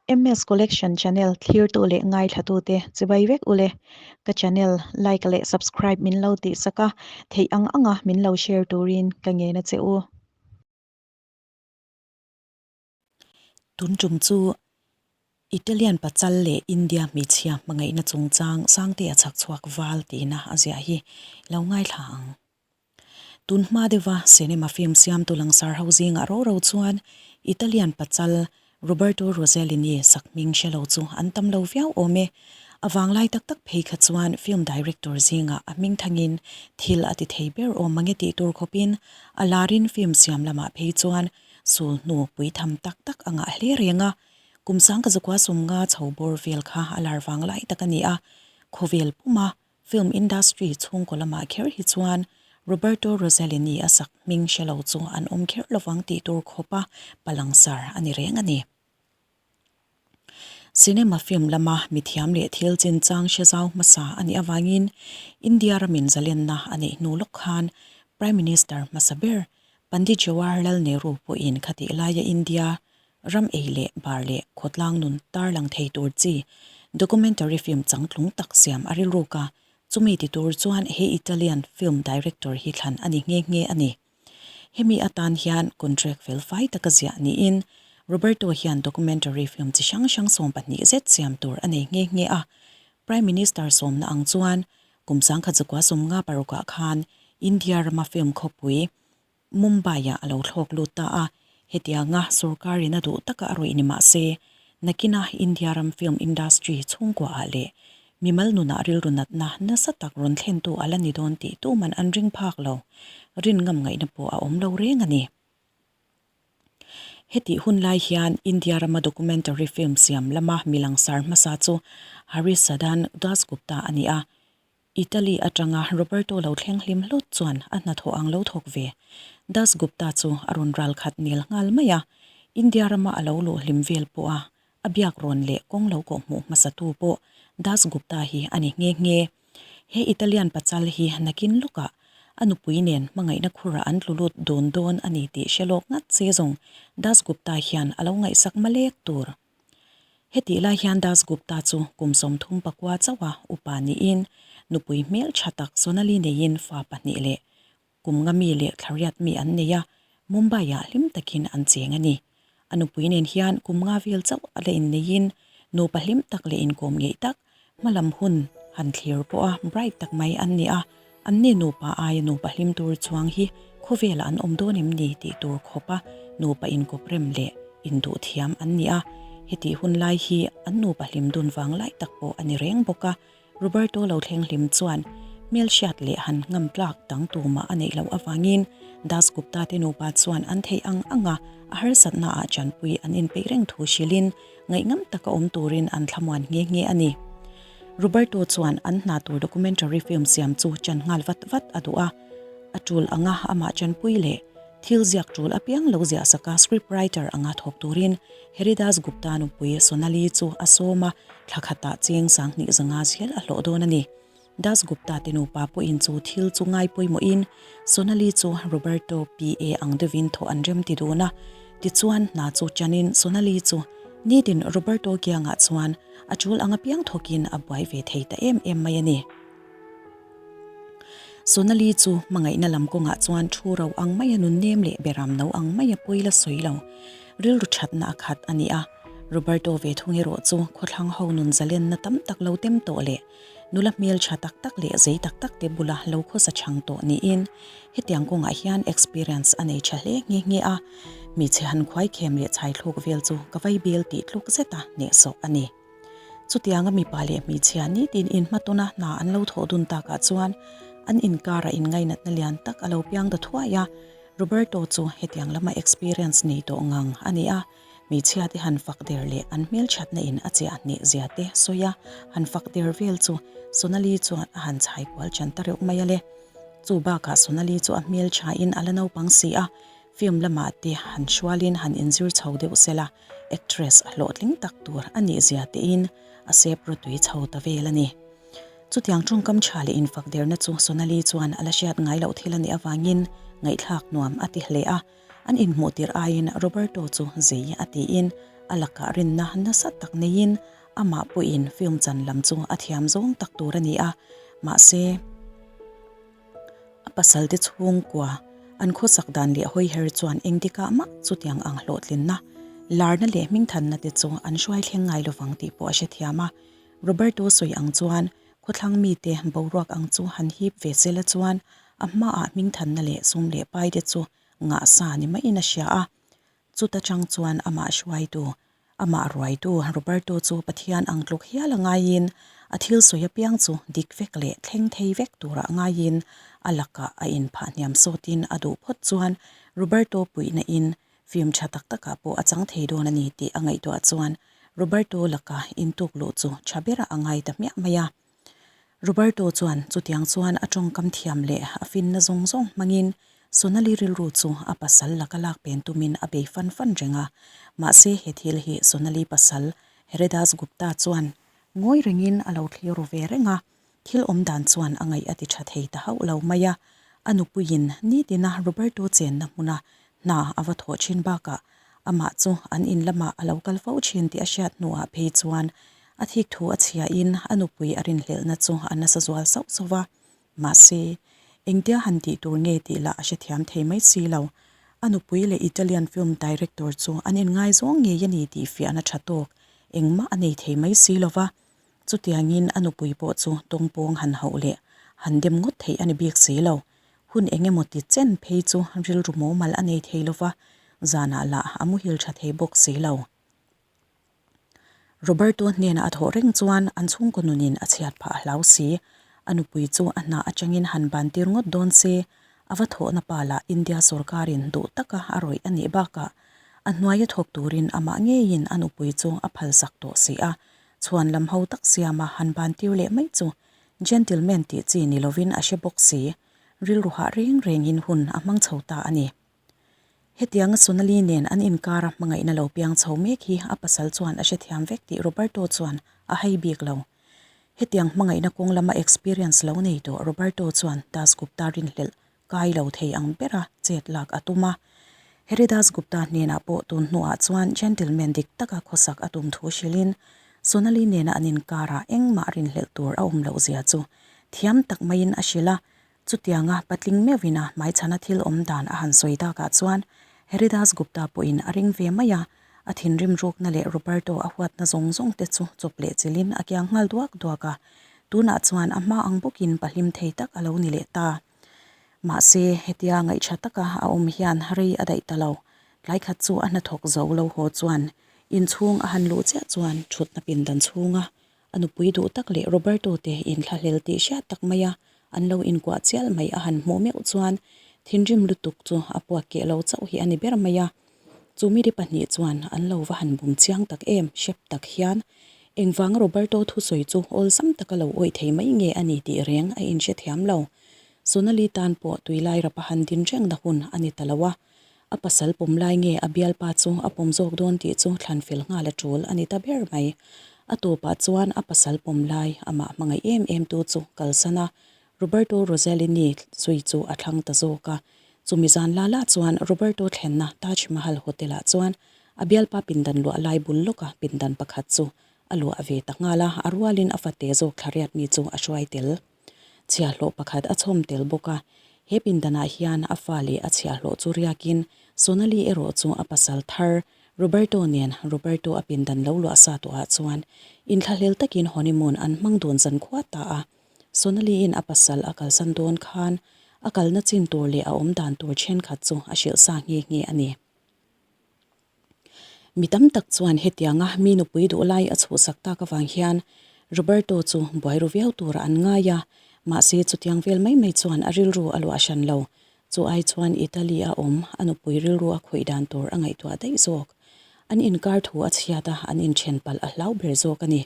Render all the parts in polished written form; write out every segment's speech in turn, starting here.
MS Collection channel thlirtu leh ngaithlatute chibai vek ule. Ka channel like leh subscribe min lo tihsak a, theih ang anga min lo share turin ka ngen a che u. Tun tum chu Italian pachal leh India hmeichhia hmangaihna chungchang Sangtea chhak chhuak val tihna a ziah hi lo ngaithla ang. Tun hma deuha cinema film siamtu langsar ho zingah ro ro chuan Italian pachal Roberto Rossellini sak hming hre lo chu an tam lo viau awm e. A vanglai tak tak phei kha chuan film director zingah a hming thangin thil a ti thei ber awm mange tih tur khawpin a larin film siam lamah phei chuan sul hnu pui tham tak tak a ngah hle reng a. Kum sangkazakua sumnga chho bawr vel kha a lar vanglai tak a ni a, khawvel puma Film industry chhungkaw lamah kher hi chuan Roberto Rossellini a sak hming hre lo chu an awm kher lovang tih tur khawpa palangsar a ni reng a ni. Cinema film lama mithiam leh thil chinchang hre zau hmasa a nih avangin India ramin zalenna a neih hnu lawk khan Prime Minister hmasa ber Pandit Jawaharlal Nehru pawhin khatih laia India Ram ei leh bar leh khawtlang nun tarlang thei tur chi documentary film changtlung tak siam a rilruk a, chumi ti tur chuan he Italian film director hi thlan a ni nghe nghe a ni. Hemi atan hian contract fel fai taka ziah niin Roberto hian documentary film chi hrang hrang 12 zet siam tur a nei nghe nghe a, Prime Minister sawmna ang chuan kum 1926 parukah khan India rama film khawpui Mumbai-ah a lo thlawk lut ta a, hetianga sorkarin a duh taka a rawih ni mah se, nakina India ram film industry chhungkuaah leh mimal nunah rilru natna nasa tak rawn thlentu a la ni dawn tih tuman an ring phak lo, rin ngam ngaihna pawh a awm lo reng a ni. Hetih hun lai hian India rama documentary film siam lama mi langsar hmasa chu Harish Sadan Dasgupta a ni a, Italy atanga Roberto lo thleng hlim hlut chuan a hnathawh ang lo thawk ve. Das Gupta chu a rawn ral khat nel nghal mai a, India rama a lo luh hlim vel pawh a a biak rawn leh kawng lo kawh hmuh hmasatu pawh Das Gupta hi a ni nghe nghe. He Italian pachal hi nakin lawkah a nupui nen hmangaihna khurah an tlu lut dun dawn a ni tih hre lawk ngat se zawng Das Gupta hian a lo ngaihsak malek tur. Hetih lai hian Das Gupta chu kum 39 chauha upa niin nupui hmel tha tak Sonali neiin fa pahnih leh kum nga mi leh thlariat mi an nei a, Mumbai-ah hlim takin an cheng a ni. A nupui nen hian kum nga vel chauh a la inneiin nupa hlim tak leh inkawm ngeih tak, hmalam hun han thlir pawha bright tak mai an ni a, Anni nupa aia nupa hlim tur chuang hi khawvelah an awm dawn em ni tih tur khawpa nupa inkawp rem leh induh thiam an ni a, hetih hun lai hi an nupa hlim dun vang lai tak pawh a ni reng bawk a. Roberto lo thleng hlim chuan hmelhriat leh han ngam tlak dang tumah a neih loh avangin Das Gupta te nupa chuan an theih ang anga a harsatna ah chanpui an inpeih reng thu hrilhin Ngaihngham taka awm turin an thlamuan nghe nghe a ni. Roberto chuan an hna tur documentary film siam chu chan nghal vat vat a duh a. A tul anga amah chanpui leh thil ziak tul apiang lo ziah saka script writer anga thawk turin Haridas Gupta nupui Sonali chu a sawm a, thla khatah cheng 2500 zel a hlawh dawn a ni. Das Gupta te nupa pawhin chu thil chu ngai pawimawhin Sonali chu Roberto PA ang deuhin thawh an rem ti dun a. Tichuan hna chu chanin Sonali chu nitin Roberto kiangah chuan a tul ang apiang thawkin a buai ve thei ta em em mai a ni. Sonali chu hmangaihna lam kawngah chuan thu ro ang maia nun nem leh beram no ang maia pawi la sawi lo rilru thatna a khat a ni a. Roberto ve thung erawh chu khawthlang ho nun zalenna tam tak lo tem tawh leh Nula hmel tha tak tak leh zei tak tak te bula lo khawsa chhang tawh niin hetiang kawngah hian experience a nei tha hle nghe nghe a, hmeichhe han khuai khem leh chhai thluk vel chu ka vai bel tih tluk zeta hnehsawh a ni. Chutianga mipa leh hmeichhia nitin inhmatawna hna an lo thawh dun takah chuan an inkarah inngainatna lian tak a lo piang ta thuai a, Roberto chu hetiang lama experience nei tawh ngang a ni a. Hmeichhia te han fak der leh an hmelthatna in a chiah hneh zia te sawi a, han fak der vel chu Sonali chuan a han chhai kual chan ta reuh mai a le. Chu bakah Sonali chu a hmeltha in a la naupang si a, film lamah te han hrualin han inzir chho deuh sela actress a hlawhtling tak tur a nih zia te in a sep rawtui chho ta vel a ni. Chutiang tawngkam tha leh infak derna chu Sonali chuan a la hriat ngai loh thil a nih avangin ngaihthlak nuam a ti hle a. An inhmuh tirh aiin Roberto chu zei a tiin a lakah rinna nasa tak neiin amah pawhin film chan lam chu a thiam zawng tak tur a ni a, mahse, a pasalte chhungkua an khawsak dan leh hawiher chuan engdikah mah chutiang ang hlawhtlinna, larna leh hmingthanna te chu an hruai thleng ngai lovang tih pawh a hrethiam a. Roberto sawi ang chuan khawthlang mite boruak ang chu han hip ve sela chuan a hmaah hmingthanna leh sum leh pai te chu ngah sa ni maiin a hria a. Chuta chang chuan amah hruaitu, amah ruaitu Roberto chu Pathian ang tluk hial a ngaiin a thil sawi apiang chu dik vek leh thleng thei vek turah ngaiin a lakah a inphah hniam sawtin a duh phawt chuan Roberto puihna in Film tha tak takah pawh a chang thei dawn a ni tih a ngaihtuah chuan Roberto laka intuk luh chu tha berah a ngai ta hmiah mai a. Roberto chuan chutiang chuan a tawngkam thiam leh a finna zawng zawng hmangin Sonali rilru chu a pasal laka lak pen tumin a bei fan fan reng a. Mahse he thil hi Sonali pasal Heredas Gupta chuan ngawi rengin a lo thlir ru ve reng a. Thil awm dan chuan a ngaih a ti tha thei ta hauh lo mai a, a nupuiin nitina Roberto chenna hmuna hna a va thawh thin bakah amah chu an in lamah a lo kal fo thin tih a hriat hnuah phei chuan a thik thu a chhiain a nupui a rinhlelhna chu a nasa zual sauh sauh va. Mahse, engtia han tih tur nge tih lah a hrethiam thei mai si lo. A nupui leh Italian film director chu an inngaizawng ngei a ni tih fiahna tha tawk engmah a nei thei mai si lo va. Chutiangin a nupui pawh chu tawngpawng han hauh leh han dem ngawt theih a ni bik si lo. Hun eng emaw ti chen phei chu rilru mumal a nei thei lo va, zanah lah a muhil tha thei bawk si lo. Roberto hnenah a thawh reng chuan an chhungkaw nunin a chhiat phah a hlau si. A nupui chu a hna atangin han ban tir ngawt dawn se, a va thawhna pa lah India sawrkarin duh taka a rawih a nih bakah a hnuaia thawk turin amah ngeiin a nupui chu a phalsak tawh si a, Chhuan lam ho tak siama han ban tir leh mai chu gentleman tih chi ni lovin a hre bawk si, rilru hah reng rengin hun a hmang chho ta a ni. Hetianga Sonali nen an inkara hmangaihna lo piang chho mek hi a pasal chuan a hrethiam vek tih Roberto chuan a hai bik lo. Hetiang hmangaihna kawng lama experience lo nei tawh Roberto chuan Dasgupta rinhlelh kai lo thei ang bera chet lak a tum a. Haridas Gupta hnenah pawh tun hnuah chuan gentleman dik taka khawsak a tum thu hrilhin Sonali nena an inkarah engmah rinhlelh tur a awm loh zia chu thiam tak maiin a hrilh a. Chutianga patling meuhin a hmaichhana thil awm dan a han sawi takah chuan Haridas Gupta pawhin a ring ve mai a, a thinrim rukna leh Roberto a huatna zawng zawng te chu chawp leh chilhin a kiang nghal duak duak a. Tunah chuan a hma ang bawkin pahlim thei tak a lo ni leh ta. Mahse, hetia ngaihṭha taka a awm hian rei a daih ta lo. Tlai khat chu a hnathawk zo lo haw chuan inchhung a han luh chiah chuan ṭhutna pindan chhunga a nupui duh tak leh Roberto te inthlahlel tih hriat tak maia an lo inkuah chial mai a han hmuh meuh chuan thinrim lutuk chu a puak keh lo chauh hi a ni ber mai a. Chu miri pahnih chuan an lo va han bum chiang tak em hrep tak hian engvanga Roberto thusawi chu awlsam taka lo awih thei mai nge a ni tih reng a inhrethiam lo. Sonali tan pawh tuilai rapa han din rengna hun a ni ta lo a, a pasal pawm lai nge a bialpa chu a pawm zawk dawn tih chu thlan fel nghal a tul a ni ta ber mai. A tawpah chuan a pasal pawm lai amah hmangaih em em tu chu kalsan a, Roberto Rossellini zui chu a thlang ta zawk a. Chumi zan la la chuan Roberto thlenna Taj Mahal Hotel-ah chuan a bialpa pindan luah lai bul lawka pindan pakhat chu a luah ve ta nghal a, a rualin a fate zawk thlariat mi chu a hruai tel. Chhiahhlawh pakhat a chhawm tel bawk a, he pindanah hian a fa leh a chhiahhlawh chu riakin Sonali erawh chu a pasal thar Roberto nen Roberto a pindan lo luah sa tawhah chuan inthlahlel takin honeymoon an hmang dun zan khua ta a. Sonali-in a pasal a kalsan dawn khan a kalna chin tur leh a awm dan tur thenkhat chu a hrilh sa nghe nghe a ni. Mi tam tak chuan hetianga mi nupui duh lai a chhuhsak tak avang hian Roberto chu buai ru viau turah an ngai a, mahse chutiang vel mai mai chuan a rilru a luah hran lo. Chu ai chuan Italy a awm a nupui rilru a khawih dan tur a ngaihtuah daih zawk. An inkar thu a chhiat a, an inthen palh a hlau ber zawk a ni.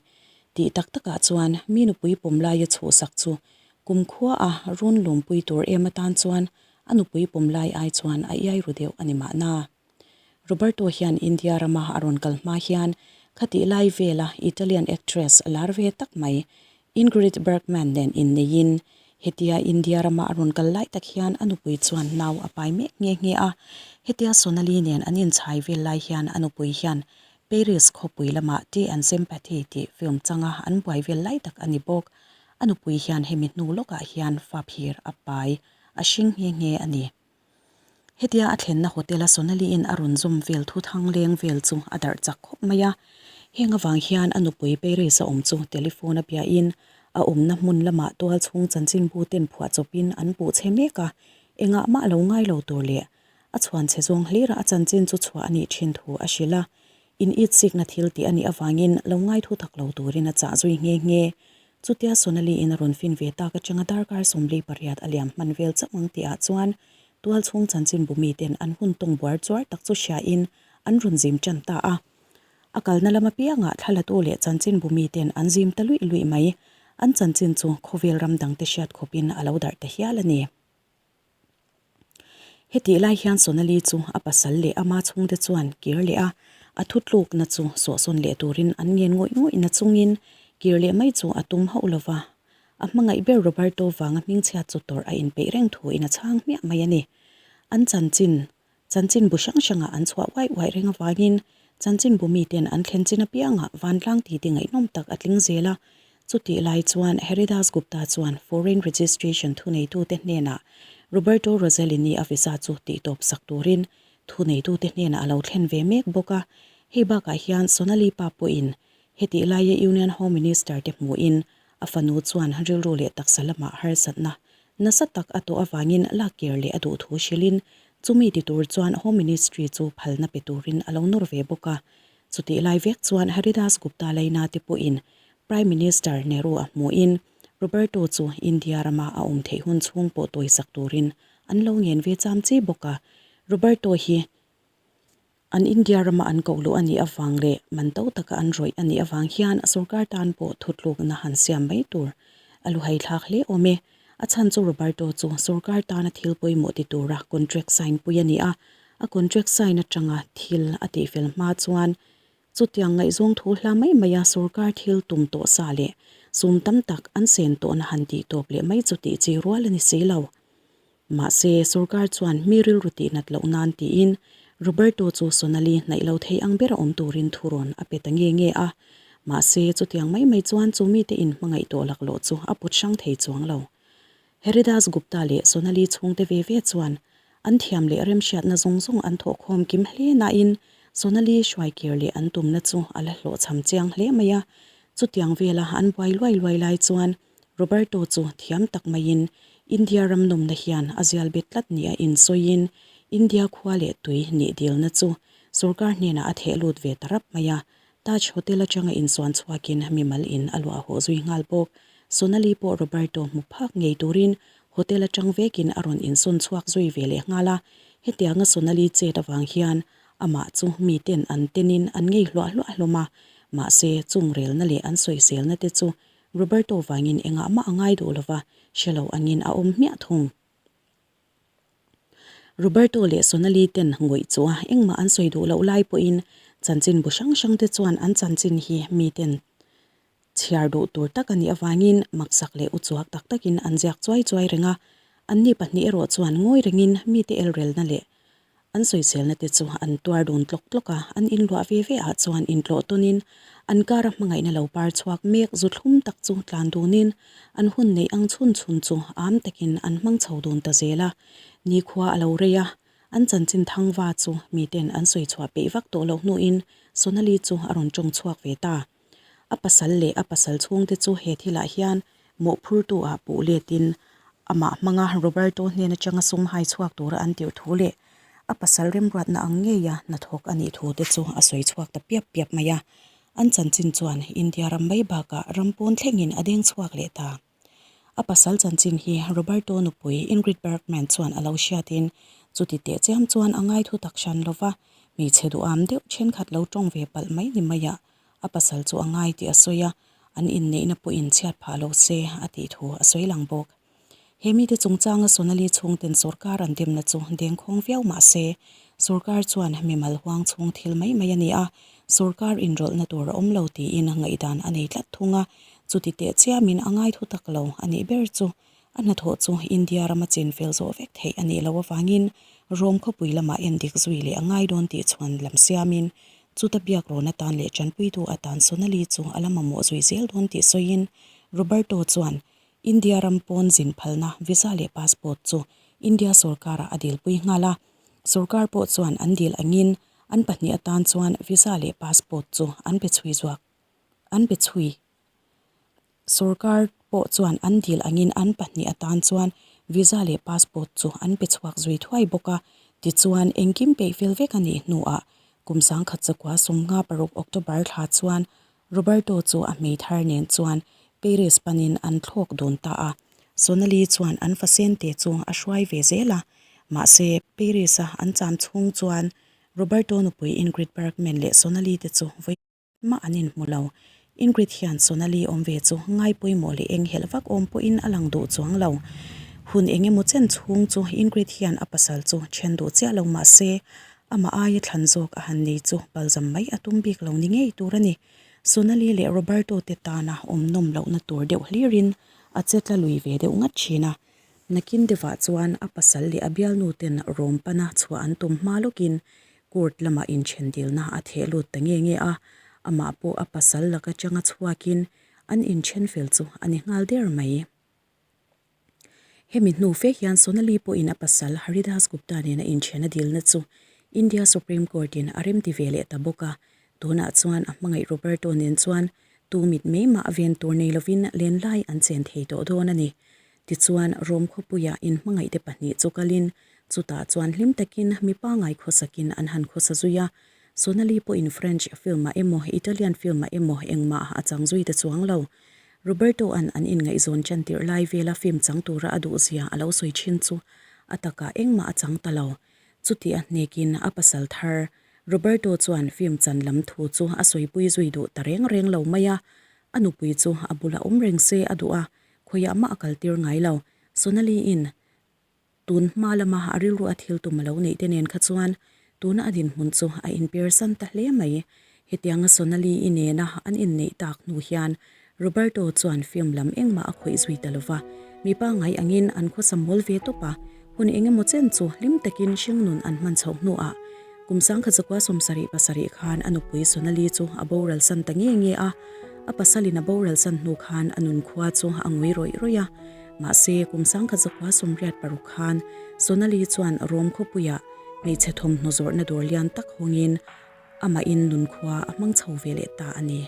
Tih tak takah chuan mi nupui pawm laia chhuhsak chu kumkhua a run lawmpui tur em atan chuan a nupui pawm lai ai chuan a iai ru deuh a ni mahna. Roberto hian India rama a rawn kal hma hian khatih lai vela Italian actress lar ve tak mai Ingrid Bergman nen inneiin Hetia India rama a rawn kal lai tak hian a nupui chuan nau a pai mek nghe nghe a. Hetia Sonali nen an inchhai vel lai hian a nupui hian Paris khawpui lamah Tea and Sympathy tih film changa an buai vel lai tak a ni bawk. A nupui hian hemi hnu lawkah hian fa phir a pai a hring nghe nghe a ni. Hetia a thlenna hotel a Sonali-in a rawn zawm vel thu thang leng vel chu a darh chak khawp mai a. Heng avang hian a nupui Paris a awm chu telephone a biahin a awmna hmun lamah tual chhung chanchinbu ten phuah chawpin an puh chhe mek a, engah mah lo ngai lo tur leh a chhuan chhe zawng hlira a chanchin chu chhuah a nih thin thu a hrilh a. In itsikna thil tih a nih avangin lo ngai thu tak lo turin a chah zui nghe nghe. Chutia Sonali-in a rawn fin ve tak atanga darkar 48 a liam hman vel chauh ang tihah chuan tual chhung chanchinbu miten an hun tawng buar chuar tak chu hriain an rawn zim tan ta a. A kalna lam apiangah thlalatu leh chanchinbu miten an zim ta luih luih mai. An chanchin chu khawvel ram dangte hriat khawpin a lo darh ta hial a ni. Hetih lai hian Sonali chu a pasal leh ama chhungte chuan kir leh a, a thutlukna chu sawhsawn leh turin an ngen ngawih ngawih na chungin kir leh mai chu a tum hauh lo va. A hmangaih ber Roberto vanga hmingchhiat chu tawrh a inpeih reng thuin a chhang hmiah mai a ni. An chanchin Chanchinbu hrang hrangah an chhuah uaih uaih reng avangin chanchinbu miten an thlen chin apiangah vantlang titi ngaihnawm tak a tling zel a. Chutih lai chuan Haridas Gupta chuan Foreign Registration thuneitute hnenah Roberto Rosellini a visa chu tihtawp sak turin thuneitute hnenah a lo thlen ve mek bawk a. Hei bakah hian Sonali pa pawhin hetih laia Union Home Minister te hmuhin a fanu chuan rilru leh taksa lamah harsatna Nasa tak a tawh avangin lak kir leh a duh thu hrilhin chumi ti tur chuan Home Ministry chu phalna pe turin a lo nawr ve bawk a. Chutih lai vek chuan Haridas Gupta Laina te pawhin Prime Minister Nehru a hmuhin Roberto chu India rama a awm theih hun chhung pawh tawisak turin an lo ngen ve cham chi bawk a. Roberto hi An India rama an koh luh a nih avang leh man to taka an rawih a nih avang hian sorkar tan pawh thutlukna han siam mai tur a luhai thlak hle awm e. A chhan chu Roberto chu sorkar tana thil pawimawh ti tura contract sign pui a ni a, a contract sign atanga thil a tihfel hma chuan chutiang ngaihzawng thu hla mai maia sorkar thil tum tawh sa leh sum tam tak an sen tawhna han tih tawp leh mai chu tih chi rual a ni si lo. Mahse, sorkar chuan mi rilru tih nat loh nan tiin Roberto chu Sonali hnaih lo thei ang bera awm turin thurawn a pe ta nge nge a. Mahse, chutiang mai mai chuan chu mite in hmangaih tawh laklawh chu a put hrang thei chuang lo. Haridas Gupta leh Sonali chhungte ve ve chuan an thiam leh remhriatna zawng zawng an thawhkhawm kim hle nain Sonali hruaikir leh an tumna chu a la hlawhchham chiang hle mai a. Chutiang vela an buai luai luai lai chuan Roberto chu thiam tak maiin India ram nawmna hian a zial bet tlat nia insawiin India khua leh tui nih dilna chu sorkar hnenah a theh lut ve ta rap mai a, Taj Hotel atanga insuan chhuakin mimal in a luah hawh zui nghal bawk. Sonali pawh Roberto hmu phak ngei turin hotel atang vekin a rawn insawn chhuak zui ve leh nghal a, hetianga Sonali chet avang hian amah chu miten an tenin an ngei hluah hluah hlawm a, mahse chung relna leh an sawiselna te chu Roberto vangin engah mah a ngai duh lova, hre lo angin a awm hmiah thung. Roberto leh Sonali ten ngawih chu a engmah an sawi duh loh lai pawhin chanchinbu hrang hrang te chuan an chanchin hi miten chhiar duh tur tak a nih avangin maksak leh uchuak tak takin an ziak chuai chuai reng a, anni pahnih erawh chuan ngawi rengin mite elrelna leh An sawiselna te chu an tuar dun tlawk tlawk a, an inluah ve ve ah chuan intlawh tawnin an kara hmangaihna lo par chhuak mek zu thlum tak chu tlan dunin an hun neih ang chhun chhun chu am takin an hmang chho dun ta zel a. Nikhua a lo rei a, an chanchin thangva chu miten an sawi chhuah peih vak tawh loh hnuin Sonali chu a rawn tawng chhuak ve ta. A pasal leh a pasal chhungte chu he thilah hian mawhphurtu ah puh letin amah hmanga Roberto hnen atanga sum hai chhuak tura an tirh thu leh a pasal remruatna ang ngeia hnathawk a nih thu te chu a sawi chhuak ta piap piap mai a. An chanchin chuan India ram mai bakah ram pawn thlengin a deng chhuak leh ta. A pasal chanchin hi Roberto nupui Ingrid Bergman chuan a lo hriatin chuti teh chiam chuan a ngaithu tak hran lo va, hmeichhe duham deuh thenkhat lo tawng ve palh mai ni maiah a pasal chu a ngai tih a sawi a, an inneihna pawhin chhiat phah lo se a tih thu a sawi lang bawk. He mite chungchanga Sonali chhungten sorkar an demna chu dengkhawng viau mah se, sorkar chuan mimal huang chhung thil mai mai a ni a, sorkar inrawlhna tur a awm lo tiin ngaihdan a nei tlat thung a, chuti teh chiamin a ngai thu tak lo a nih ber chu. A hnathawh chu India rama chin fel zawh vek theih a nih loh avangin Rome khawpui lamah endik zui leh a ngai dawn tih chhuan lam siamin chuta biak rawn atan leh tanpuitu atan Sonali chu a la mamawh zui zel dawn tih sawiin Roberto chuan India ram pawn zin phalna visa leh passport chu India sorkarah a dilpui nghal a, sorkar pawh chuan an dil angin an pahnih atan chuan visa leh passport chu an pe chhui zuak an pe chhui. Sorkar pawh chuan an dil angin an pahnih atan chuan visa leh passport chu an pe chhuak zui thuai bawk a, tichuan engkim peih fel vek a nih hnuah kum 1956 October thla chuan Roberto chu a hmeithar nen chuan Paris panin an thlawk dun ta a, Sonali chuan an fasente chu a hruai ve zel a, mahse Paris-a an cham chhung chuan Roberto nupui Ingrid Bergman leh Sonali te chu vawi mah an inhmu lo. Ingrid hian Sonali awm ve chu ngai pawimawh leh eng helh vak awm pawhin a lang duh chuang lo. Hun eng emaw chen chhung chu Ingrid hian a pasal chu then duh chiah lo mah se, Amah aia thlan zawk a han nei chu palzam mai a tum bik lo ni ngei tur a ni. Sonali leh Roberto te tana awm nawm lohna tur deuh hlirin a che tla lui ve deuh ngat thin a. Nakin deuhah chuan a pasal leh a bialnu ten rawm pana chhuah an tum hma lawkin court lamah inthen dilna a theh lut ta nge nge a. Amah pawh a pasal laka changa chhuakin an inthen fel chu a ni nghal der mai. Hemi hnu fe hian Sonali pawhin a pasal Haridas Gupta nena inthian a dilna chu India Supreme Court in a remti ve leh ta bawk a, tunah chuan a hmangaih Roberto nen chuan tu mit mai mah a ven tur nei lovin lenlai an chen thei tawh dawn a ni. Tichuan, Rome khawpuia inhmangaihte pahnih chu kalin chutah chuan hlim takin mi pangai khawsakin an han khawsa zui a, Sonali pawhin French film-ah emaw Italian film-ah emaw engmah a chang zui ta chuang lo. Roberto-a'n an inngaihzawn chan tirh lai vela film chang tura a duhzia a lo sawi thin chu a takah engmah a chang ta lo. Chuti a hnekin a pasal thar Roberto chuan film chan lam thu chu a sawipui zui duh ta reng reng lo mai a. A nupui chu a bulah awm reng se a duh a, khawiah mah a kaltir ngai lo. Sonali-in Tun hma lama a rilru a thil tum a lo neih te nen kha chuan tuna a dinhmun chu a inpersan ta hle mai. Hetianga Sonali-i nena an inneih tak hnu hian Roberto chuan film lam engmah a khawih zui ta lova, mi pangngai angin an khawsa mawl ve tawp a, hun engemaw chen chu hlim takin hringnun an hman chhoh hnuah kum 1977 khan a nupui Sonali chu a boral san ta nge nge a, a pasalin a boral san hnu khan a nunkhua chu a ngui rawih rawih a. Mahse, kum 1986 khan Sonali chuan Rome khawpuiah hmeichhe thawmhnaw zawrhna dawr lian tak hawngin amahin nunkhua a hmang chho ve leh ta a ni.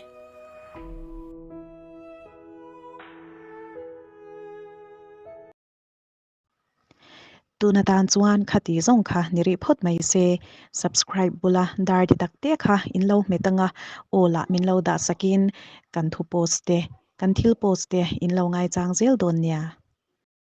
Tuna tan chuan khati zawng kha ni rih phawt mai se, subscribe bula dar ti tak te kha in lo hmet anga aw lah min lo dah sakin kan thu post te Kan thil post te in lo ngaichang zel dawn nia.